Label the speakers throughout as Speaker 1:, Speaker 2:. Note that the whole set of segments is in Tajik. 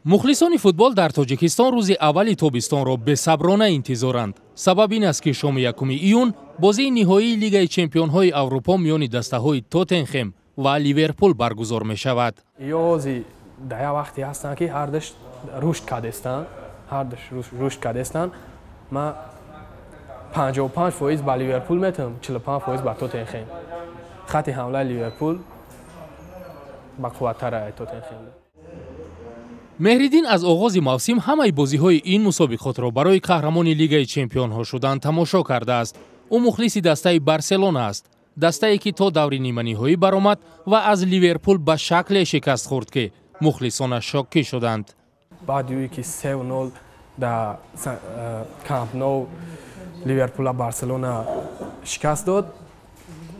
Speaker 1: Мухлисони футбол дар Тоҷикистон рӯзи аввали тобистонро бесаброна интизоранд. Сабаб ин аст, ки шоми 1 июн бозии ниҳоии Лигаи чемпионҳои Аврупо миёни дастаҳои «Тоттенхем» ва «Ливерпул» баргузор мешавад.
Speaker 2: Ёзи дар як вақте ҳастанд, ки ҳардаш рушд кардестанд, ҳардаш рушд кардестанд. Ман 55% ба «Ливерпул» метавам, 45% ба «Тоттенхем». Хати ҳамлаи «Ливерпул» бақувваттар «Тоттенхем».
Speaker 1: Меҳриддин аз оғози мавсим ҳамаи бозиҳои ин мусобиқотро барои қаҳрамони Лигаи чемпионҳо шудан тамошо кардааст. Ӯ мухлиси дастаи «Барселона» аст, дастае ки то даври ниманиҳоӣ баромад ва аз «Ливерпул» ба шакле шикаст хӯрд, ки мухлисонаш шоккӣ шуданд.
Speaker 2: Баъди ӯе ки 3-0 дар Камп Ноу «Ливерпула» «Барселона» шикаст дод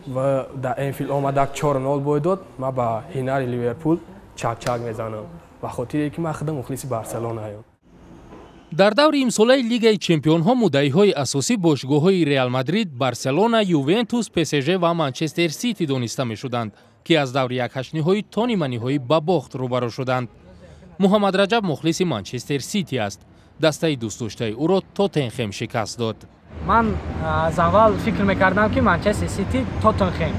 Speaker 2: ва дар Энфилд омада 4-0 бой дод, ман ба ҳунари «Ливерпул» чакчак мезанам, ба хотире ки ман худам мухлиси «Барселонаям».
Speaker 1: Дар даври имсолаи Лигаи чемпионҳо муддаиҳои асосӣ бошгоҳҳои «Реал Мадрид», «Барселона», «Ювентус», ПСЖ ва «Манчестер Сити» дониста мешуданд, ки аз даври якҳаштниҳоӣ то ниманиҳоӣ ба бохт рӯбарӯ шуданд. Муҳаммадраҷаб мухлиси «Манчестер Сити» аст. Дастаи дӯстдоштаи ӯро «Тоттенхем» шикаст дод.
Speaker 3: Ман аз аввал фикр мекардам, ки «Манчестер Сити» «Тоттенхем»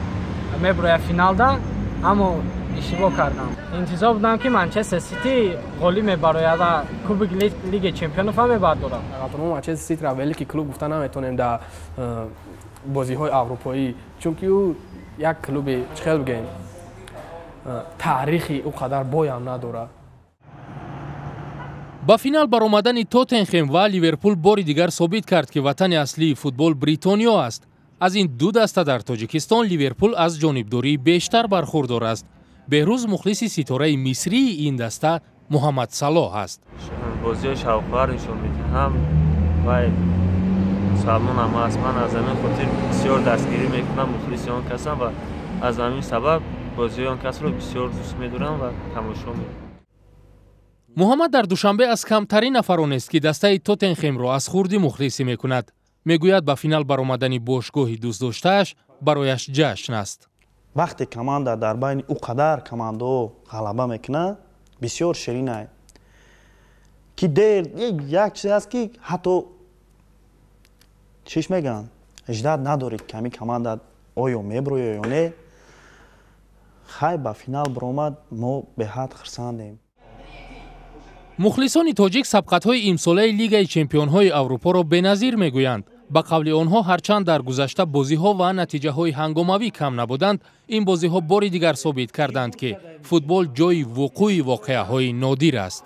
Speaker 3: мебурояд финалда, аммо иштибоҳ кардам. Интизор будам, ки «Манчестер Сити» ғолиб мебарояд ва кубоки Лигаи чемпионов мебардорад.
Speaker 2: Мо «Манчестер Ситиро великий клуб гуфта наметавонем дар бозиҳои аврупоӣ, чунки ӯ як клуби, чӣ хел бигӯем, таърихи ӯ қадар боям надорад.
Speaker 1: Ба финал баромадани «Тоттенхем» ва «Ливерпул» бори дигар собит кард, ки ватани аслии футбол Бритониё аст. Аз ин ду даста дар Тоҷикистон «Ливерпул» аз ҷонибдории бештар бархурдор аст. Беҳрӯз мухлиси ситораи мисрии ин даста Муҳаммад Салоҳ аст.
Speaker 4: Бозиҳои шавқовар нишон медиҳам вай мусалмон ҳам аст. Ман аз ҳамин хотир бисёр дастгирӣ мекунам, мухлиси он касам ва аз ҳамин сабаб бозиҳои он касро бисёр дӯст медорам ва тамошо мекунам.
Speaker 1: Муҳаммад дар Душанбе аз камтарин нафаронест, ки дастаи «Тоттенхемро» аз хурдӣ мухлисӣ мекунад. Мегӯяд, ба финал баромадани бошгоҳи дӯстдоштааш барояш ҷашн аст.
Speaker 5: Вақте команда дар байни ӯ қадар командаҳо ғалаба мекунад, бисёр ширинай, ки дер як чизе аст, ки ҳатто чиш мегӯянд, ждать надоред, ки ҳамин команда оё меброя ё не. Хай, ба финал баромад, мо беҳад хурсандем.
Speaker 1: Мухлисони тоҷик сабқатҳои имсолаи Лигаи чемпионҳои Аврупоро беназир мегӯянд. Ба қавли онҳо, ҳарчанд дар гузашта бозиҳо ва натиҷаҳои ҳангомавӣ кам набуданд, ин бозиҳо бори дигар собит карданд, ки футбол ҷои вуқӯи воқеаҳои нодир аст.